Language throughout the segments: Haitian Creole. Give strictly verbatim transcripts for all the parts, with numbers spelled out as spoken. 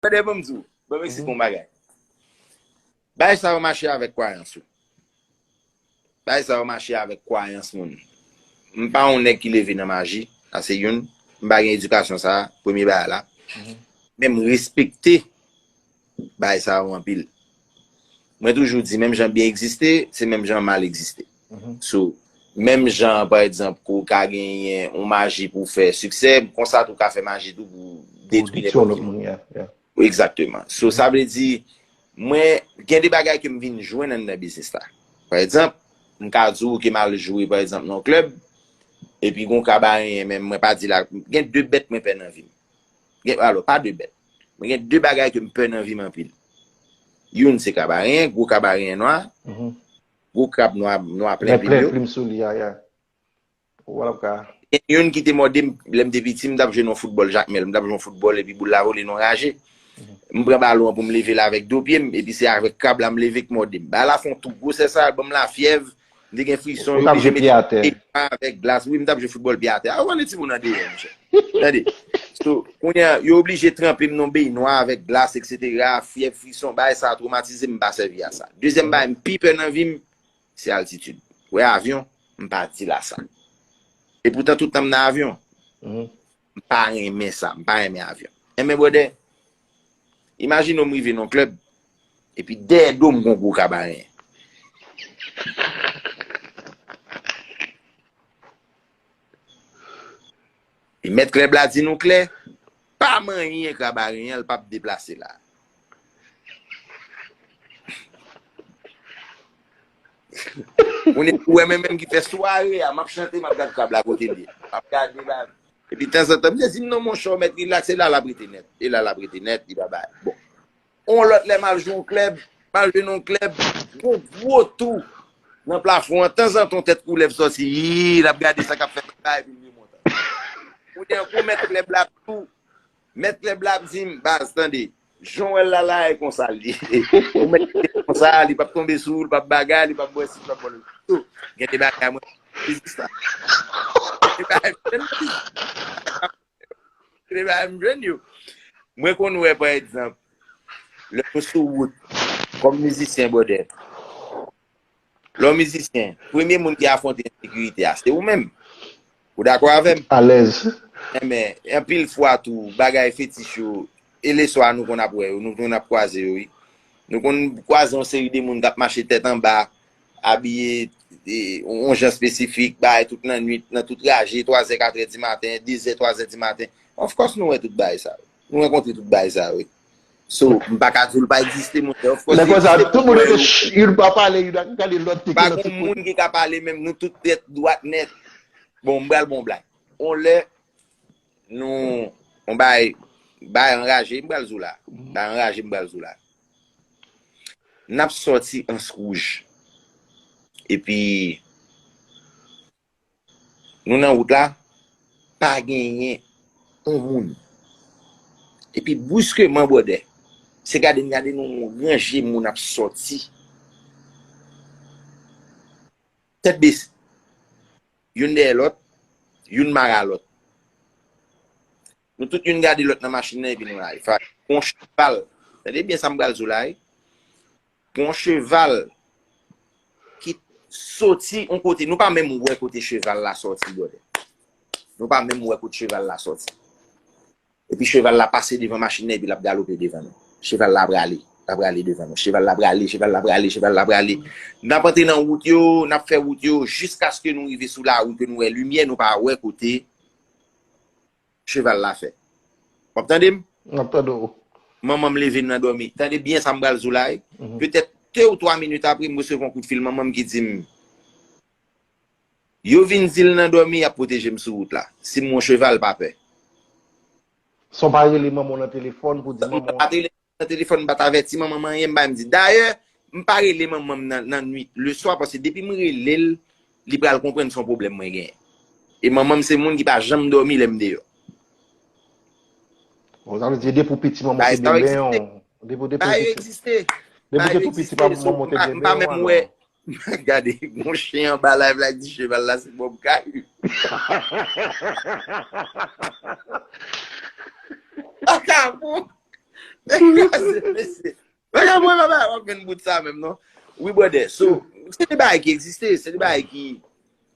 Tande, ban m di w. Ban m eksplike yon bagay. Bagay sa yo mache avèk kwayans ou. Bagay sa yo mache avèk kwayans moun. M pa yon nèg ki leve nan maji. Sa se youn. M pa gen edikasyon sa a, premye bagay la. Men m respekte bagay sa yo anpil. Mwen toujou di, menm jan byen egziste, se menm jan mal egziste. So, menm jan, pa egzanp, ke w ka genyen yon maji pou w fè siksè, konsa tou w ka fè maji tou pou w detwi nenpòt ki moun. Egzakteman. So, sa vle di, mwen, gen de bagay ke m vin jwenn anndan biznis la. Pa egzanp, m ka di w ke m al jwe, pa egzanp, nan yon klèb, epi gen yon kabareyen, men mwen pa di la, gen de bèt mwen pè nan vi m. Gen, alò, pa de bèt. Mwen gen de bagay ke m pè nan vi m anpil. Youn se kabareyen, gwo kabareyen nwa, gwo krab nwa, nwa plen plim yo. Plim sou li, ya, ya. Ou wè l ap ka. Gen youn ki te mòde m, lè m te piti, m t ap jwe nan foutbòl Jakmèl, m t ap jwe yon foutbòl epi boul la vole nan raje. M pran balon an pou m leve l avèk do pye m, epi se avèk krab la m leve k mòde m. Bagay la fè yon tou gwosè sa, l ban m lafyèv, m te gen frison, yo oblije mete pye nwa avèk glas. Wi, m t ap jwe foutbòl pye atè. A, ou konnen timoun nan deyò, monchè. Tande. So, kounye a, yo oblije tranpe m nan beny nwa avèk glas, etsetera. Fyèv, frison, bagay sa twomatize m, m pa sèvi a sa. Dezyèm bagay, m pi pè nan vi m, se altitid. Ou wè avyon, m pa di l a sa. E poutan, tout tan m nan avyon, m pa renmen sa, m pa renmen avyon. Enben, brother, imajine w m rive nan yon klèb, epi dèyè do m gon gwo kabareyen. E mèt klèb la di nou klè, pa manyen kabareyen an, l p ap deplase la. Ou ne, ou wè mwen menm ki fè sware a, m ap chante, m ap gad krab la kote l ye. M ap gade la. Epi tanzantan, m di, di m non, monchè, w mèt rilakse, e la l ap rete nèt. E la l ap rete nèt, li pa bay. Bon. On lòt lè, m al jwe yon klèb, m al jwe nan yon klèb, gon gwo tou nan plafon an, tanzantan, yon tèt koulèv sòti, yi, l ap gade sa k ap fèt anba, epi l remonte. Kounye a, gon mèt klèb la tou, mèt klèb la ap di m, baz, tande, jan w wè l la la, e konsa l ye. Ou mèt li konsa, li p ap tonbe sou ou, li p ap bagay, li p ap bwè si, li p ap bwè lo. Tou, gen de bagay mwen, biznis la. Gen de bagay m jwenn nan biznis. Gen de bagay m jwenn yo. Mwen konn wè, pa egzanp, lè nou sou wout, kòm mizisyen, brother, lè w mizisyen, premye moun ki afwonte ensekirite a, se ou menm. Ou dakò avè m? Alèz. Enben, anpil fwa tou, bagay fetich yo, e leswa nou konn ap wè yo, nou konn ap kwaze yo, wi. Nou konn kwaze yon seri de moun k ap mache tèt anba, abiye, e, yon jan espesifik, bagay tout lannwit, nan tout raje, twazè, katrè di maten, dezè, twazè di maten. Of course, nou wè tout bagay sa yo. Nou rankontre tout bagay sa yo, wi. So, m pa ka di w l pa egziste, monchè. Of course, li egziste pou mwen, wi. Youn pa pale, youn ap gade lòt ki nan tout kote. Pa gon moun ki ka pale menm, nou tout tèt dwat nèt. Bon, m pral ba w yon blag. On lè, nou, on bagay, bagay anraje, m pral di w la. Bagay anraje, m pral di w la. N ap sòti Ans Wouj. Epi, nou nan wout la, pa genyen yon moun. Epi briskeman, brother, se gade n gade nou yon ranje moun ap sòti. Tèt bese. Youn dèyè lòt, youn mare a lòt. Nou tout youn gade lòt nan machin nan epi nou lage. Fè yon cheval. Tande byen sa m pral di w la, wi. Gon cheval ki soti yon kote. Nou pa menm wè kote cheval la sòti, brother. Nou pa menm wè kote cheval la sòti. Epi cheval la pase devan machin nan, epi l ap galope devan nou. Cheval la prale, l ap prale devan nou. Cheval la prale, cheval la prale, cheval la prale. N ap antre nan wout yo, n ap fè wout yo, jiskaske nou rive sou lari ke nou wè limyè, nou pa wè kote cheval la fè. W ap tande m? M ap tande w. Manman m leve m nan dòmi. Tande byen sa m pral di w la, wi. Petèt de ou twa minit apre, m resevwa yon kout fil manman m ki di m, yo vin di l nan dòmi, y ap pwoteje m sou wout la. Si m yon cheval, pa pè. San w pa rele manman w nan telefòn pou di manman w. M pa t rele nan telefòn, m pa t avèti manman m anyen, m pa menm di. Dayè, m pa rele manman m nan, nan nwit, leswa, paske depi m rele l, li pral konprann se yon pwoblèm mwen genyen. E manman m se moun ki pa janm dòmi lè m deyò. Bon, sa vle di, depi w piti, manman w te benben w. Depi w te tou piti. Depi w te tou piti, manman w te benben w, alò. Gade, gon chen anba live la, di cheval la se Bob Caillou. Akabon. Kraze mesye. Bagay mwen pa bay w ap jwenn bout sa menm non. Wi brother. So, se de bagay ki egziste, se de bagay ki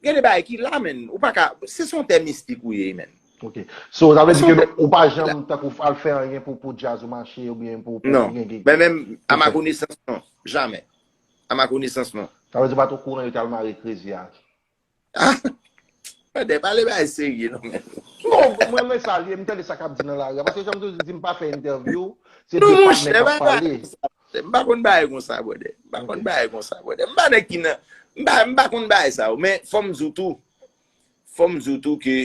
gen de bagay ki la menn. Ou pa ka, se se yon tè mistik ou ye menn. Ok. So, sa vle di ke ou pa janm tankou al fè anyen pou, pou djaz ou mache oubyen pou, pou Non. gen gen. Men menm a ma konesans non. Jamè. A ma konesans non. Sa vle di ou pa t okouran yo t al mare Crazy a. Brother, pale bagay serye non menn. Non, mwen men sa li, m tande sa k ap di nan lari a. Paske jan m toujou di m pa fè entèvyou, se de Non patnè monchè, k ap bagay pale. M pa konn bagay konsa brother. M pa konn bagay konsa brother. M pa nèg ki nan m pa, m pa konn bagay sa yo. Men fò m di w tou. Fò m di w tou ke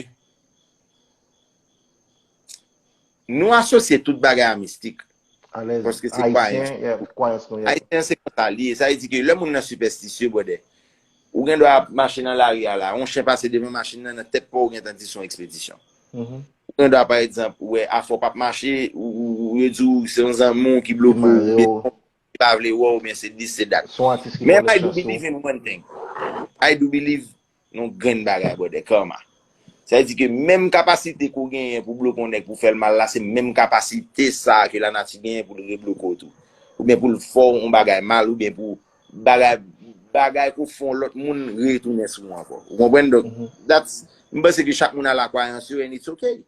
nou asosye tout bagay a mistik. Alèz. Paske se kwayans. Ayisyen, yeah, kwayans nou, yeah. Ayisyen se konsa li ye. Sa vle di ke lè moun nan sipèstisye brother. Ou gen dwa ap mache nan lari a la. Yon chen pase devan machin nan, nan tèt pa w ou gentan di se yon ekspedisyon. Mhm. Ou gen dwa pa egzanp, ou wè afè w p ap mache, ou, ou, ou yo di w se yon zanmi w ki bloke Mare w, w. ki pa vle wè w, oubyen se dis, se dat. Se yon atis ki Men vòlè I do chans ou. Believe in one thing. I do believe nan grenn bagay brother, karma. Sa vle di ke menm kapasite ke w genyen pou bloke yon nèg pou fè l mal la, se menm kapasite sa ke lanati genyen pou l rebloke w tou. Oubyen pou l fè w yon bagay mal, oubyen pou bagay bagay ke w fè yon lòt moun retounen sou ou ankò. Ou konprann? Donk, Mhm. that's, m panse ke chak moun a lakwayans yo and it's okay.